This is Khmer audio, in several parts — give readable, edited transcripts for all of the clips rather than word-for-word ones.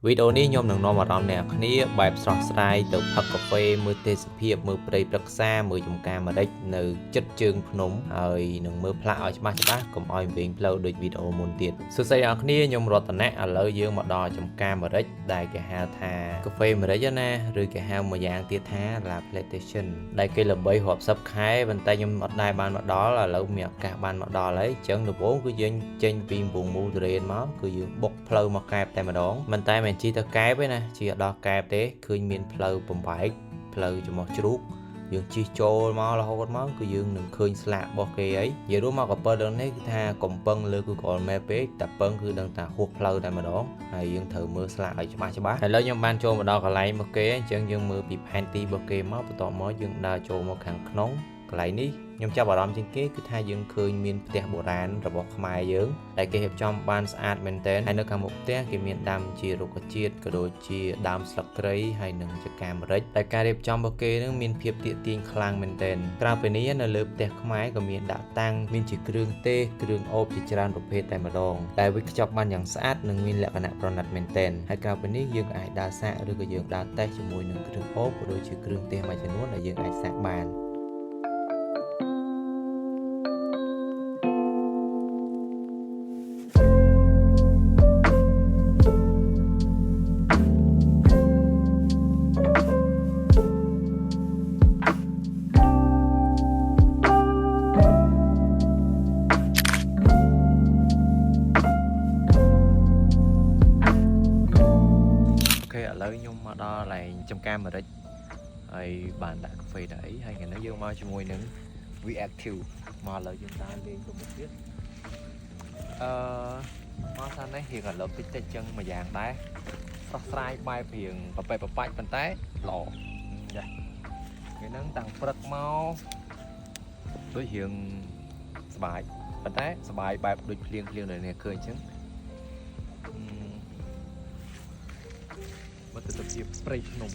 វីដេអូនេះខ្ញុំនឹងនាំអារម្មណ៍អ្នកគ្នាបែបស្រស់ស្រាយទៅផឹកកាហ្វេមើលទេសភាពមើលព្រៃព្រឹក្សាមើលចំការម្រេចនៅចិត្តជើងភ្នំហើយនឹងមើលផ្លាកឲ្យច្បាស់ច្បាស់កុំឲ្យវែងផ្លូវដូចវីដេអូមុនទៀតសួស្តីអ្នកគ្នាខ្ញុំរតនៈឥឡូវយើងមកដល់ចំការម្រេចដែលគេហៅថាកាហ្វេម្រេចណាឬគេហៅមួយយ៉ាងទៀតថា La Plantation ដែលគេល្បីរាប់សិបខែប៉ុន្តែខ្ញុំអត់ដែលបានមកដល់ឥឡូវមានឱកាសបានមកដល់ហើយអញ្ចឹងដំបូងគឺយើងចេញពីកំពង់មូលទុរេនមកគឺយើងបុកផ្លូវមកកែបតែម្ដងមិនតែមិនជិះទៅកែបទេណាជិះអត់ដល់កែបទេឃើញមានផ្លូវបំបែកផ្លូវច្រមុះជ្រូកយើងជិះចូលមករហូតមកគឺយើងនឹងឃើញស្លាករបស់គេអីនិយាយរួមមកកពើដល់នេះគឺថាកំពឹងលើ Google Map ពេកតែពឹងគឺដឹងថាហួសផ្លូវតែម្ដងហើយយើងត្រូវមើលស្លាកឲ្យច្បាស់ច្បាស់ឥឡូវខ្ញុំបានចូលមកដល់កន្លែងរបស់គេអញ្ចឹងយើងមើលពីផែនទីរបស់គេមកបន្ទាប់មកយើងដើរចូលមកខាងក្នុងកន្លែងនេះខ្ញុំចាប់អារម្មណ៍ជាងគេគឺថាយើងឃើញមានផ្ទះបុរាណរបស់ខ្មែរយើងដែលគេរៀបចំបានស្អាតមែនទែនហើយនៅខាងមុខផ្ទះគេមានដាំជារុក្ខជាតិក៏ដូចជាដើមស្លឹកគ្រៃហើយនិងចកាម្រេចដែលការរៀបចំរបស់គេនឹងមានភាពទាក់ទាញខ្លាំងមែនទែនក្រៅពីនេះនៅលើផ្ទះខ្មែរក៏មានដាក់តាំងមានជាគ្រឿងទេសគ្រឿងអូបជាច្រើនប្រភេទតែម្ដងដែលវាខ្ចប់បានយ៉ាងស្អាតនិងមានលក្ខណៈប្រណិតមែនទែនហើយក្រៅពីនេះយើងក៏អាចដើរសាកឬក៏យើងដើរតេស្តជាមួយនឹងគ្រឿងអូបក៏ដូចជាគ្រឿងទេសមួយចំនួនដែលយើងអាចសាកបាន OK ឥឡូវខ្ញុំមកដល់កន្លែងចំការម្រេចហើយបានដាក់កាហ្វេដាក់អីហើយថ្ងៃនេះយើងមកជាមួយនឹង Reactive មកឥឡូវយើងដើរលេងទៅមុខទៀតអឺមកសានេះរៀងអាឡប់តិចតិចចឹងមួយយ៉ាងដែរស្រស់ស្រាយបែបរៀងប្រប៉ែប្របាច់ប៉ុន្តែល្អចាថ្ងៃហ្នឹងតាំងព្រឹកមកដូចរៀងសប្បាយប៉ុន្តែសប្បាយបែបដូចភ្លៀងភ្លៀងដែលអ្នកឃើញអញ្ចឹងអឺ មកទៅទៅជាព្រៃភ្នំ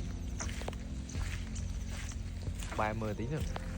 បែរមើលតិចនោះ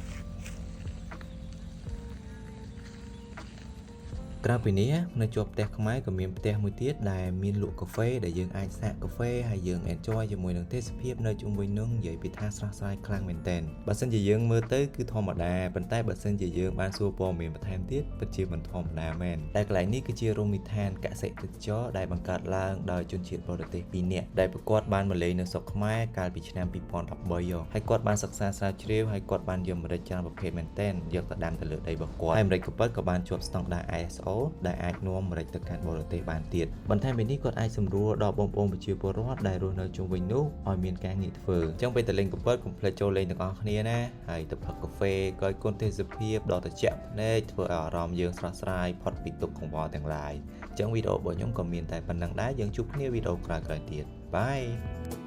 ក្រៅពីនេះនៅជាប់ផ្ទះខ្មែរក៏មានផ្ទះមួយទៀតដែលមានលក់កាហ្វេដែលយើងអាចសាកកាហ្វេហើយយើង enjoy ជាមួយនឹងទេសភាពនៅជុំវិញនោះនិយាយពីថាស្រស់ស្រាយខ្លាំងមែនទែនបើសិនជាយើងមើលទៅគឺធម្មតាប៉ុន្តែបើសិនជាយើងបានសួរព័ត៌មានបន្ថែមទៀតពិតជាមិនធម្មតាមែនតែកន្លែងនេះគឺជារមណីយដ្ឋានកសិទេសចរដែលបង្កើតឡើងដោយជនជាតិបរទេសពីរនាក់ដែលប្រកួតបានមកលេងនៅស្រុកខ្មែរកាលពីឆ្នាំ2013ហើយគាត់បានសិក្សាស្រាវជ្រាវហើយគាត់បានយកម្រេចច្រើនប្រភេទមែនទែនយកទៅដាំទៅលើដីរបស់គាត់ហើយម្រេចកពតក៏បានជាប់ស្តង់ដារ ISO ដែលអាចនាំម្រេចទៅកាន់បរទេសបានទៀតបន្ថែមពីនេះគាត់អាចសម្រួលដល់បងប្អូនប្រជាពលរដ្ឋដែលរស់នៅជុំវិញនោះឲ្យមានការងារធ្វើអញ្ចឹងពេលទៅលេងកពតកុំភ្លេចចូលលេងទាំងអស់គ្នាណាហើយទៅផឹកកាហ្វេក៏ឲ្យគុណទេសភាពដ៏ត្រជាក់ភ្នែកធ្វើឲ្យអារម្មណ៍យើងស្រស់ស្រាយផុតពីទុក្ខកង្វល់ទាំងឡាយអញ្ចឹងវីដេអូរបស់ខ្ញុំក៏មានតែប៉ុណ្ណឹងដែរយើងជួបគ្នាវីដេអូក្រោយៗទៀត bye.